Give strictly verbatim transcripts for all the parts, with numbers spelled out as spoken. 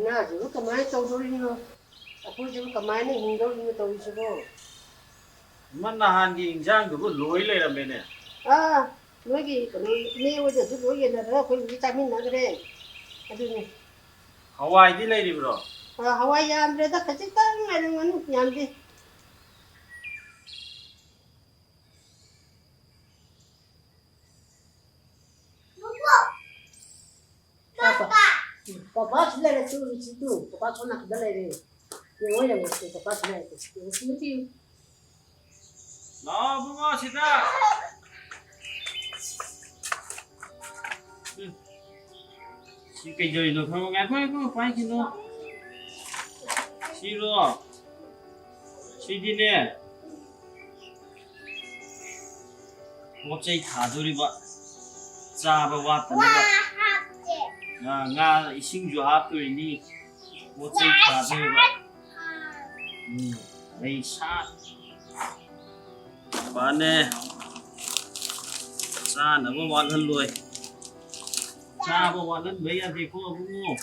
ꯉꯥꯁꯤꯕꯨ ꯀꯃꯥꯏꯅ ꯇꯧꯗꯣꯔꯤꯅꯣ? ꯑꯩꯈꯣꯏꯁꯤꯕꯨ ꯀꯃꯥꯏꯅ ꯍꯤꯡꯗꯧꯔꯤꯅꯣ ꯇꯧꯔꯤꯁꯤꯕꯣ? ꯏꯃꯥ, ꯅꯍꯥꯟꯒꯤ ꯏꯟꯖꯥꯡꯗꯨꯕꯨ ꯂꯣꯏ ꯂꯩꯔꯝꯃꯦꯅꯦ꯫ ꯑꯥ, ꯅꯣꯏꯒꯤ ꯀꯩꯅꯣ, ꯏꯅꯦ ꯍꯣꯏꯗꯁꯨ ꯂꯣꯏ ꯌꯦꯟꯅꯔꯒ ꯑꯩꯈꯣꯏ ꯍꯧꯖꯤꯛ ꯆꯥꯃꯤꯟꯅꯈ꯭ꯔꯦ꯫ ꯑꯗꯨꯅꯤ꯫ ꯍꯋꯥꯏꯗꯤ ꯂꯩꯔꯤꯕ꯭ꯔꯣ? ꯑꯥ, ꯍꯋꯥꯏ ꯌꯥꯝꯗ꯭ꯔꯦꯗ, ꯈꯖꯤꯛꯇꯪ ꯉꯥꯏꯔꯝꯒꯅꯤ, ꯌꯥꯝꯗꯦ꯫ ꯄꯥꯄꯥ, ꯄꯥꯄꯥꯁꯨ ꯂꯩꯔꯦ, ꯇꯨ, ꯁꯤ ꯇꯨ, ꯄꯥꯄꯥ ꯁꯣꯝ ꯅꯥꯀꯟꯗ ꯂꯩꯔꯦ꯫ ꯌꯦꯡꯉꯣ, ꯌꯦꯡꯉꯣ, ꯁꯤ ꯄꯥꯄꯥꯁꯨ ꯂꯩꯔꯦ, ꯌꯦꯡꯉꯣ, ꯁꯤ ꯅꯨꯄꯤ꯫ ꯂꯥꯛꯑꯣ, ꯏꯕꯨꯡꯉꯣ, ꯁꯤꯗ꯫ ꯎꯝ꯫ ꯁꯤ ꯀꯩꯗꯧꯔꯤꯅꯣ? ꯈꯪꯉꯣ, ꯉꯥꯏꯈꯣ, ꯉꯥꯏꯈꯣ, ꯄꯥꯏꯈꯤꯅꯣ꯫ ꯁꯤꯔꯣ? ꯁꯤꯗꯤꯅꯦ, ꯄꯣꯠ ꯆꯩ ꯊꯥꯗꯣꯔꯤꯕ, ꯆꯥꯕ ꯋꯥꯠꯇꯅꯕ꯫ ꯉꯥ ꯍꯥꯞꯇꯦ꯫ ꯉꯥ, ꯉꯥ ꯏꯁꯤꯡꯁꯨ ꯍꯥꯞꯇꯣꯏꯅꯤ꯫ ꯄꯣꯠ ꯆꯩ ꯊꯥꯗꯣꯏꯕ꯫ ꯎꯝ, ꯂꯩ ꯁꯥꯠ꯫ ꯃꯥꯅꯦ꯫ ꯆꯥꯅꯕ ꯋꯥꯠꯍꯜꯂꯣꯏ꯫ ꯆꯥꯕ ꯋꯥꯠꯍꯟꯕ ꯌꯥꯗꯦꯀꯣ, ꯑꯕꯨꯡꯉꯣ꯫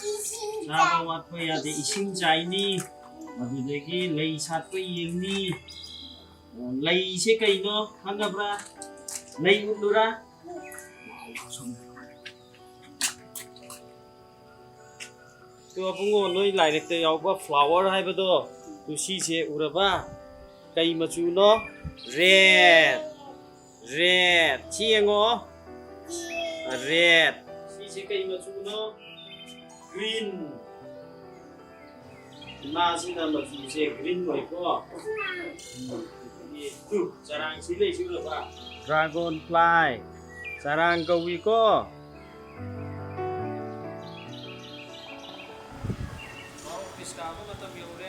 ꯆꯥꯕ ꯋꯥꯠꯄ ꯌꯥꯗꯦ꯫ ꯏꯁꯤꯡ ꯆꯥꯏꯅꯤ꯫ ꯑꯗꯨꯗꯒꯤ ꯂꯩ ꯁꯥꯠꯄ ꯌꯦꯡꯅꯤ꯫ ꯑꯣ, ꯂꯩꯁꯦ ꯀꯩꯅꯣ ꯈꯪꯉꯕ꯭ꯔꯥ? ꯂꯩ ꯎꯠꯂꯨꯔꯥ? ꯇꯨ ꯑꯕꯨꯡꯉꯣ, ꯅꯣꯏ ꯂꯥꯏꯔꯤꯛꯇ ꯌꯥꯎꯕ flower ꯍꯥꯏꯕꯗꯣ, ꯇꯨ ꯁꯤꯁꯦ ꯎꯔꯕ? ꯀꯩ ꯃꯆꯨꯅꯣ? Red꯫ Red꯫ ꯁꯤ ꯌꯦꯡꯉꯣ꯫ Red꯫ ꯁꯤꯁꯦ ꯀꯩ ꯃꯆꯨꯅꯣ? Green꯫ ꯏꯃꯥꯁꯤꯅ ꯃꯆꯨꯁꯦ green ꯑꯣꯏꯀꯣ꯫ ꯎꯝ, ꯑꯗꯨꯗꯤ ꯇꯨ, ꯆꯔꯥꯡꯁꯤ ꯂꯩꯁꯤ ꯎꯔꯕ? Dragon fly꯫ ꯆꯔꯥꯡ ꯀꯧꯏꯀꯣ꯫ ꯑꯣꯐꯤꯁ ꯀꯥꯕ ꯃꯇꯝ ꯌꯧꯔꯦ꯫